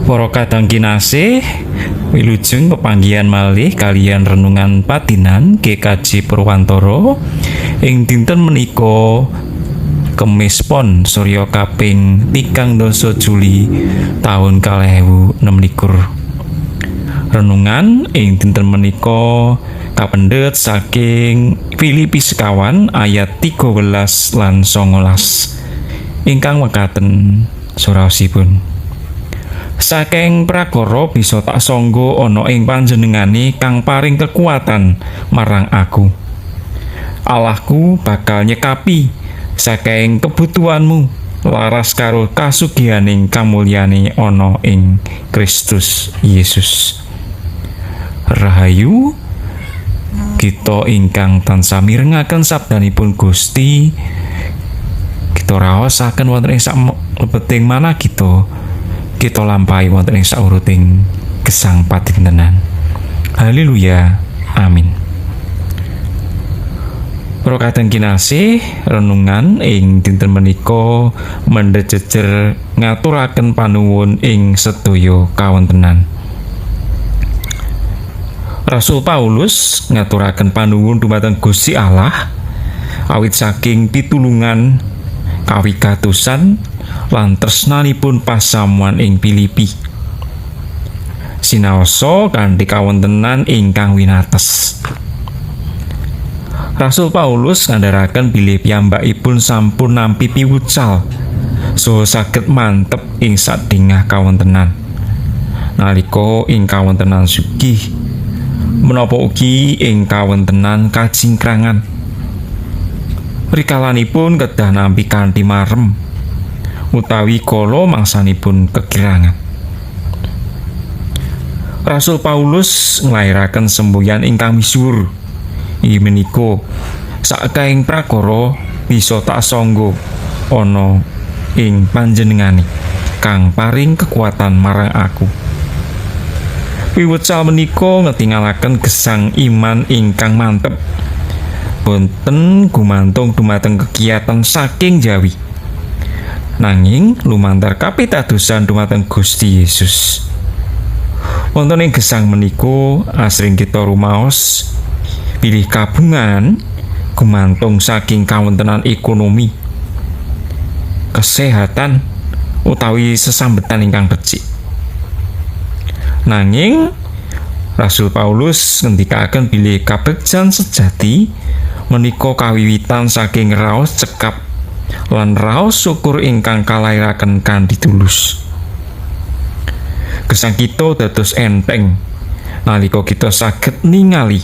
Para kadang kinasih, wilujeng pepanggihan malih kaliyan renungan patinan GKJ Purwantara ing dinten menika, Kemis Pon Surya kaping 30 Juli taun 2026. Renungan ing dinten menika kapendet saking Filipi 4 ayat 13 lan 19 ingkang mekaten suraosipun. "Saking prakara bisa tak sangga ana ing panjenengane kang paring kekuatan marang aku. Allahku bakal nyekapi saking kebutuhanmu laras karo kasugihaning kamulyane ana ing Kristus Yesus." Rahayu kita ingkang tansah mirengaken sabdanipun Gusti, kita raosaken wonten ing saklebeting manah kita, kita lampahi wonten ing sauruting gesang padintenan. Haleluya. Amin. Para kadang kinasih, renungan ing dinten menika mendhet jejer ngaturaken panuwun ing sedaya kawontenan. Rasul Paulus ngaturaken panuwun dumateng Gusti Allah awit saking pitulungan, kawigatosan lan tresnanipun pasamuan ing Filipi. Sinaosa kanthi kawontenan ingkang winates. Rasul Paulus ngandharaken bilih piyambakipun sampun nampi piwucal saha saged mantep ing sadingah kawontenan. Nalika ing kawontenan sugih, menapa ugi ing kawontenan kajingkrangan. Rikalanipun kedah nampi kanthi marem utawi kala mangsanipun kekirangan. Rasul Paulus nglairaken semboyan ingkang misuwur. Inggih menika, "Sakehing prakara bisa tak sangga ana ing panjenengane kang paring kekuatan marang aku." Piwucal menika ngetingalaken gesang iman ingkang mantep. Boten gumantung dumateng kegiatan saking jawi. Nanging lumantar kapitadosan dumateng Gusti Yesus. Wonten ing gesang menika asring kita rumaos bilih kabungan gumantung saking kawontenan ekonomi, kesehatan, utawi sesambetan ingkang becik. Nanging Rasul Paulus ngendikaken bilih kabegjan sejati menika kawiwitan saking raos cekap lan raos syukur ingkang kalairaken kanthi tulus. Gesang kita dados enteng nalika kita saged ningali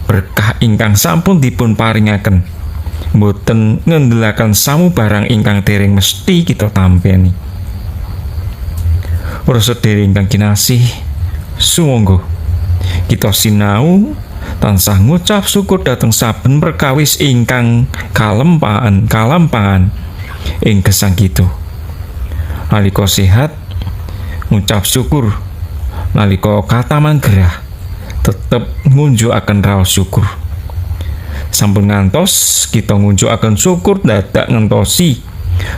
berkah ingkang sampun dipun paringaken, boten ngendelaken samubarang ingkang dereng mesti kita tampeni. Para sedherek ingkang kinasih, sumangga kita sinau tansah ngucap syukur dhateng saben perkawis ingkang kalempahan kalampahan ing gesang kita. Nalika sehat, ngucap syukur. Nalika kataman gerah, tetep ngunjukaken raos syukur. Sampun ngantos kita ngunjukaken syukur dadak ngentosi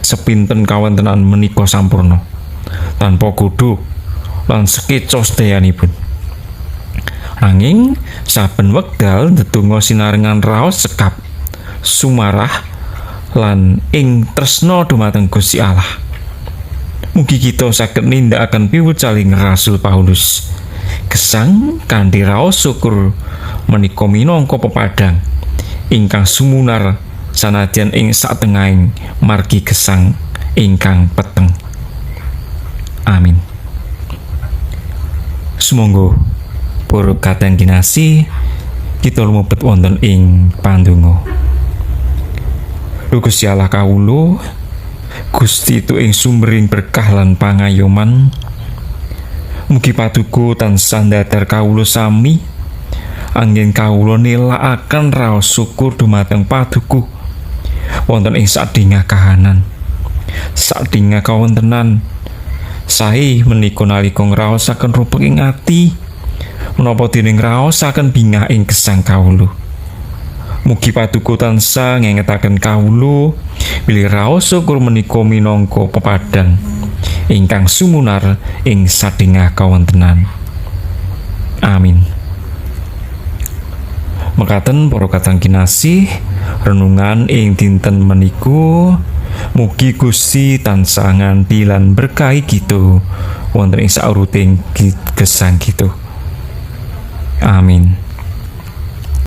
sepinten kawontenan menika sampurna, tanpa godho lan sekeca sedayanipun. Nanging saben wekdal ndedonga sinarengan raos cekap, sumarah, lan ing tresna dumateng Gusti Allah. Mugi kita saged nindakaken piwucaling Rasul Paulus. Gesang kanthi raos syukur menika minangka pepadang ingkang sumunar sanadyan ing satengahing margi gesang ingkang peteng. Amin. Sumangga para kadang kinasih, kita lumebet wonten ing pandonga. Duh Gusti Allah kawula, Gusti itu ing sumbering berkah lan pangayoman. Mugi paduka tansah ndadar kawula sami anggen kawula nilakaken raos syukur dumateng paduka wonten ing sadingah kahanan. Sadingah kawontenan sae menika nalika ngraosaken rupek ing ati, menapa dene ngraosaken bingah ing gesang kawula. Mugi paduka tansah ngengetaken kawula bilih raos syukur menika minangka pepadang ingkang sumunar ing sadingah kawontenan. Amin. Mekaten para kadang kinasih, renungan ing dinten meniku, mugi Gusti tansah ngandhi lan berkahi kita wonten ing sauruting gesang kita. Amin.